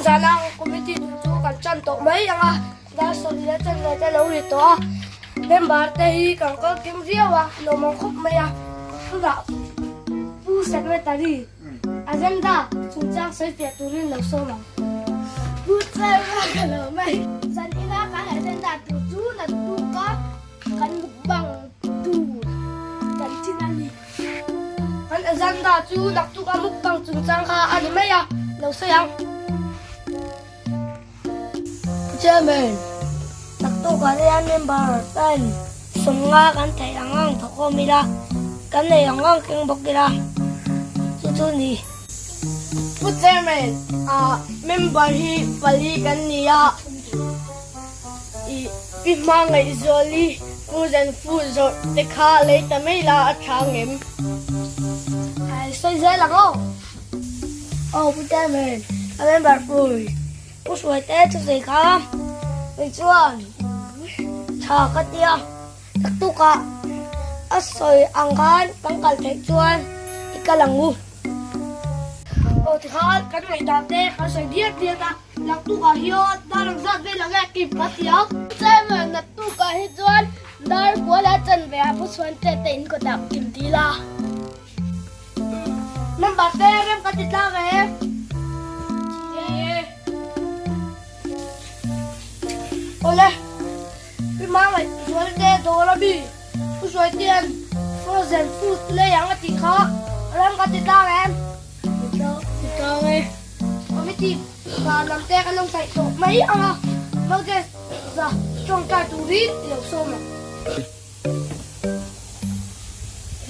Zana committee tur chu kan tan tawh mai ang a, dar sawm leh chanve te lo ri tawh a, member te hi kan kal kim viau a, lawmawm khawp mai a, tunah Pu Secretary agenda chungchang sawi piah turin lo sawm ang. Pu Chairman ka lo mai. Zan ina kan agenda tur chu naktuk a kan mukbang tur kan chin a ni. Kan agenda chu naktuk a mukbang chungchang kha a ni mai a, lo sawi ang. Pu Chairman, naktuk ah hian member ten sawmnga kan theih ang ang thawkawm ila, kan nei ang ang keng bawk ila, chu chu ni. Pu Chairman, ah member hi pali kan ni a, i pi hma ngaihzuali frozen food zawrh te kha lei ta mai la a tha ngem? Ai sawi zel ang aw. Aw Pu Chairman, a member pui Pu Hruaite thusawi kha kei chuan tha ka tia, naktukah a sawi ang khan kan kal theih chuan i kal ang u. Aw tikhan kan ngaihdan te kan sawi diat diat a, naktukah hian dar ang zat vel ang e kim ka ti ang. Pu Chairman, naktukah hi chuan dar kuala chanve ah Pu Chhuante te in kawtah kim ti la. Number te rem ka ti tlang e. Awle, pi Mangaih zual te dawr a mi Pu Suaitian frozen food lei ang a tih kha rem ka ti tlang em? Ti tlang e. Committee pa lam te kan lo saih tawh mai ang a, Moses za tawngtai turin i lo sawm ang.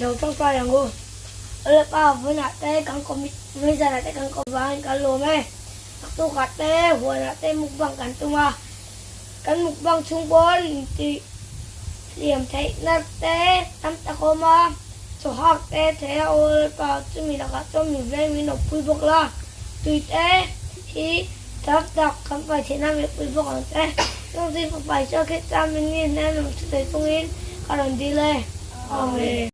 Lo tawngtai ang u. Awle pa, vawiinah te kan kawm vawiin zanah te kan kawm vangin kan lawm e. Naktukah te huanah te mukbang kan tum a, kan mukbang chhung pawn intih hliam theihna te tam tak a awm a, chawhak te thei a awle pa chumi lakah chuan min veng min awmpui bawk la, tui te hi tam tak kan pai theihna min pui bawk ang che. Chung zing fapa Isua Krista min ngei hnen awm chu thei chungin ka rawn dil e. Amen.